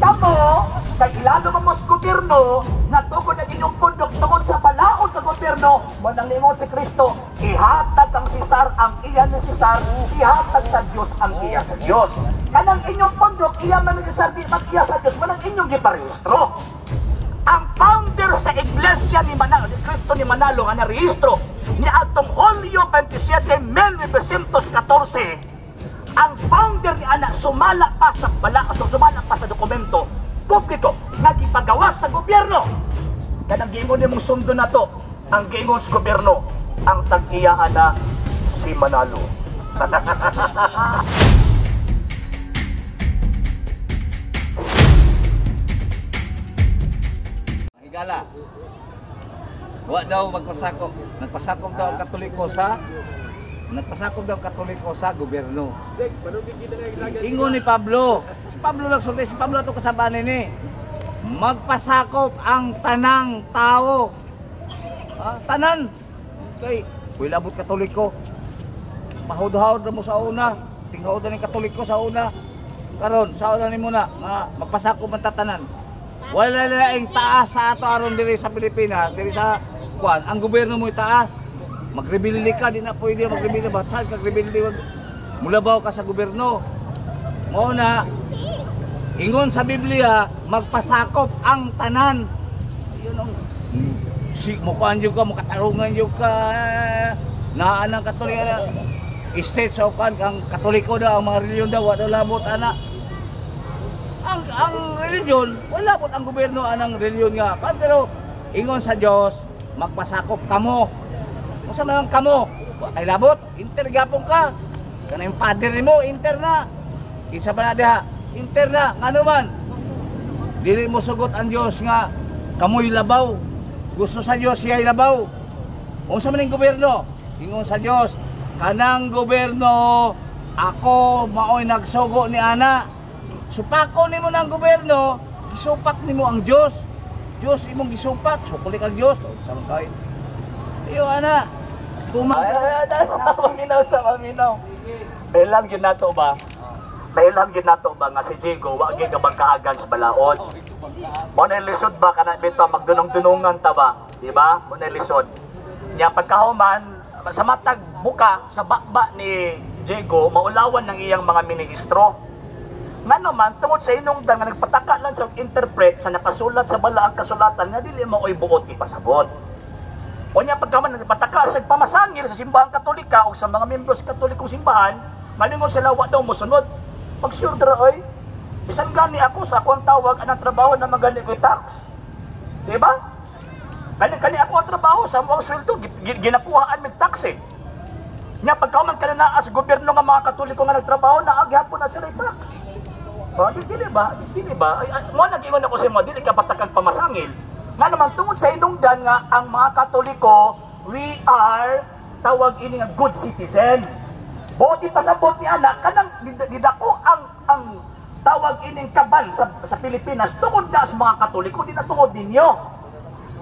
Kamo, kay ilalo mo sa gobyerno, natugod ang inyong pundok tungod sa balaod sa gobyerno, manang lingon si Kristo, ihatag ang Cesar ang iya ni Cesar, ihatag sa Dios ang iya sa Dios. Kanang inyong pundok, iya man ni Cesar, di man iya sa Dios, manang inyong giparehistro. Ang founder sa Iglesia ni Manalo, ni Cristo ni Manalo, nga narehistro ni atong Hulyo 27, 1914, ang founder ni ana sumala pa sa bala, so sumala pa sa dokumento publiko nga gipagawas sa gobyerno. Kanang giingon nimong sundo na to, ang giingon sa gobyerno, ang tag-iya ana si Manalo. Higala. Wa daw magpasakop. Nagpasakop daw ang Katoliko sa Nagpasakop daw ang Katoliko sa gobyerno. Ingon ni Pablo. Si Pablo nagsulti, si Pablo ato kasabaan ni. Magpasakop ang tanang tao. Ah, tanan. Kay wala abot Katoliko. Pahud-hud na mo sa una. Tinghod na ni Katoliko sa una. Karon sa una nimo na nga magpasakop ang tatanan. Wala laing taas sa ato aron diri sa Pilipinas, diri sa kuan, ang gobyerno mo taas. Magrebelde ka, di na pwede magrebelde, batal ka rebelde, mulabaw ka sa gobyerno. Mao na ingon sa Biblia, magpasakop ang tanan. Ayun ang si mukuan jud ka, mukatarungan jud ka. Naa nang Katoliko na state sa kuan ang Katoliko daw ang mga reliyon daw wa daw labot ana. Ang reliyon, wala po ang gobyerno anang reliyon nga. Kan pero ingon sa Dios, magpasakop kamo. Unsa man ang kamo? Wa kay labot, inter gyapon ka. Kanang father nimo inter na. Kinsa pa na diha? Inter na ngano man. Dili mo sugot ang Dios nga kamoy labaw. Gusto sa Dios siya'y labaw. Unsa man ang gobyerno? Ingon sa Dios, kanang gobyerno ako maoy nagsugo ni ana. Supako nimo ng gobyerno, gisupak nimo ang Dios. Dios imong gisupak, sukuli kag Dios. Sa man kay. Iyo ana. Kuma Ay, ay, ay, sa paminaw, sa paminaw. Dahil gyud nato ba? Dahil gyud nato ba nga si Jigo wa gyud kabang kaagan sa balaod. Mo na lisod ba kana bitaw magdunong-dunungan ta ba, di ba? Mo na lisod. Nya pagkahuman sa matag buka sa bakba ni Jigo maulawan ng iyang mga ministro. Nga naman, tungod sa inungdan nga nagpataka lang sa interpret sa nakasulat sa balaang kasulatan nga dili mo oy buot ipasabot. O niya pagkaman nagpataka sa pamasangil sa simbahang Katolika o sa mga membros sa Katolikong simbahan, malingon sila wa daw mosunod. Pag sure dra oy, bisan gani ako sa akong tawag anang trabaho na magaling ko tax. Di ba? Kani kani ako ang trabaho sa among sweldo ginakuhaan mig tax eh. Nya pagkaman kana naa sa gobyerno nga mga Katoliko nga nagtrabaho na agyapon na sila tax. Oh, di dili ba? Di dili ba? Ay, ay, mo nag-ingon ako sa imo, dili ka patakag pamasangil. Nga naman tungod sa inungdan nga ang mga Katoliko, we are tawag ini nga good citizen. Buot ipasabot ni anak kanang didako ang tawag ining kaban sa Pilipinas tungod na sa mga Katoliko, di na tungod ninyo.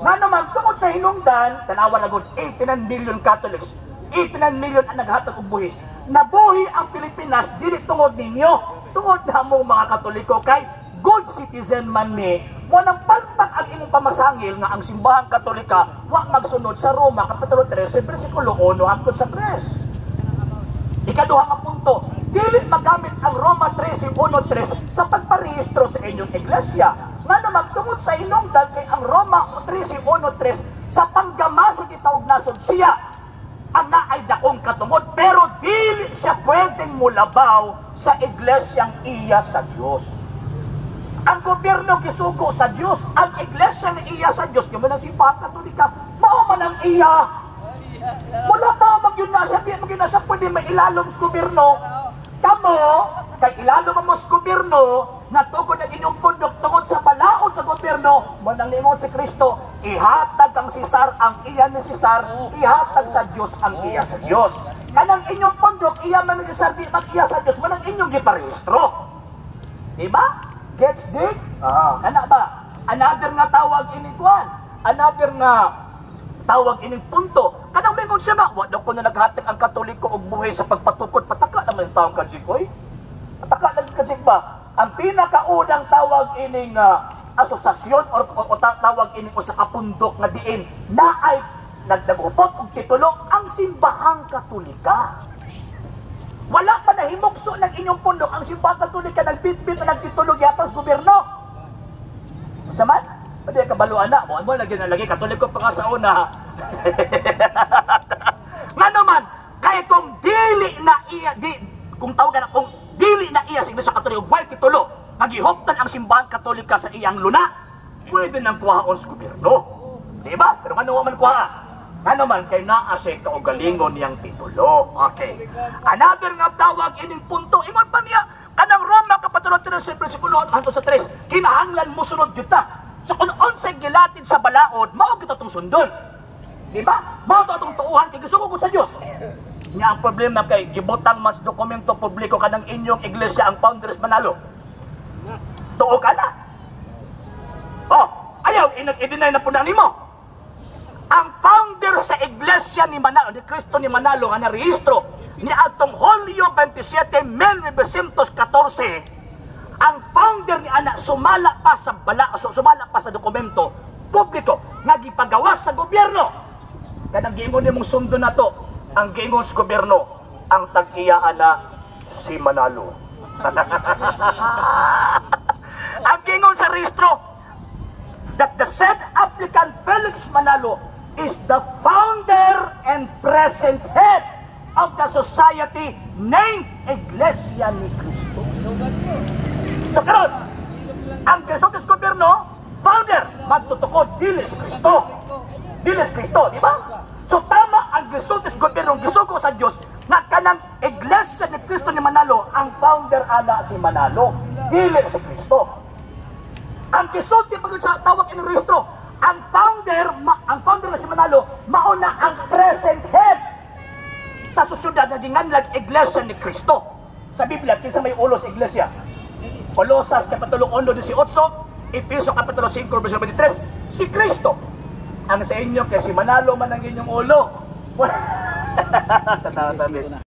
Nga naman tungod sa hinungdan, tanawa na gud 89 million Catholics, 89 million ang naghatag og buhis. Nabuhi ang Pilipinas dili tungod ninyo, tungod na mo mga Katoliko kay good citizen man ni. Mo nang palpak ang imong pamasangil nga ang simbahang Katolika wa magsunod sa Roma kapitulo 13 bersikulo 1 hangtod sa 3. Ikaduha nga punto, dili magamit ang Roma 13:1-3 sa pagparehistro sa inyong iglesia. Nga naman tungod sa inungdan kay ang Roma 13:1-3 sa panggama sa gitawag nasod siya ang naay dakong katungod, pero dili siya pwedeng mulabaw sa iglesyang iya sa Dios. Ang gobyerno gisugo sa Dios, ang iglesia nga iya sa Dios, kamo nang simbahan Katolika, mao man ang iya. Wala pa magyun na siya, di magyun na siya pwede mailalom sa gobyerno. Kamo, kay ilalom mo sa gobyerno, natugod ang inyong pundok tungod sa balaod sa gobyerno, manang lingon si Kristo, ihatag ang Cesar ang iya ni Cesar, ihatag sa Dios ang iya sa Dios. Kanang inyong pundok, iya man ni Cesar, di man iya sa Dios, manang inyong giparehistro. Diba? Gets, Jake? Ah, kana ba? Another nga tawag ining kuan. Another nga tawag ining punto. Kanang mingon siya nga, wa daw ko na naghatag ang Katoliko og buhi sa pagpatukod. Pataka naman yung taong ka, Jake, oy. Pataka lang ka, Jake ba? Ang pinakaunang tawag ining asosasyon or tawag ining usa ka pundok nga diin na ay nagdagupot og titulo ang Simbahang Katolika. Wala pa nahimukso ng inyong pundok ang Simbahang Katolika, nagbitbit na nagtitulo yata sa gobyerno. Unsa man? Pwede kabaluan na. Mo mo lagi na lagi Katoliko pa ka sa una. Ngano man, kay kung dili na iya di kung tawagan na kung dili na iya sa Iglesia Katolika way titulo, magihuptan ang Simbahan Katolika sa iyang luna, pwede nang kuhaon sa gobyerno. Di ba? Pero ngano man kuha? Ngano man kay naa siya kaugalingon niyang titulo. Okay. Another nga tawag ining punto, ingon pa niya, kanang Roma kapitulo 13 versikulo hangtod sa 3, kinahanglan mo sunod kita. So kung unsay gilatid sa balaod, mao kita tong sundon. Di ba? Mao to atong tuuhan kay gusto ko sa Dios. Nya ang problema kay gibutang mas dokumento publiko kanang inyong iglesia, ang founders Manalo. Tuo ka na. Oh, ayaw inag i-deny na pud nimo. Ang founder sa Iglesia ni Manalo, ni Cristo ni Manalo nga narehistro ni atong Hulyo 27, 1914, ang founder ni ana sumala pa sa dokumento publiko nga gipagawas sa gobyerno. Kanang giingon nimong sundo na to, ang giingon sa gobyerno, ang tag-iya ana si Manalo. Ang giingon sa rehistro, that the said applicant Felix Manalo is the founder and present head of the society named Iglesia ni Cristo. So karon, ang Cristo gobyerno, founder, magtutukod, dili si Cristo. Dili si Cristo, di ba? So tama ang Cristo gobyerno, gisugo sa Dios na kanang Iglesia ni Cristo ni Manalo, ang founder ana si Manalo, dili si Cristo. Ang gisulti pag sa tawag in rehistro, ang founder na si Manalo, mauna ang present head sa susunod na ginganlag Iglesia ni Cristo. Sa Biblia, kinsa may ulo sa iglesia? Colosas Kapitulo 1:18, Efeso Kapitulo 5 versikulo 23, si Kristo. Ang sa inyo, kay si Manalo man ang inyong ulo. Tatawa tabi.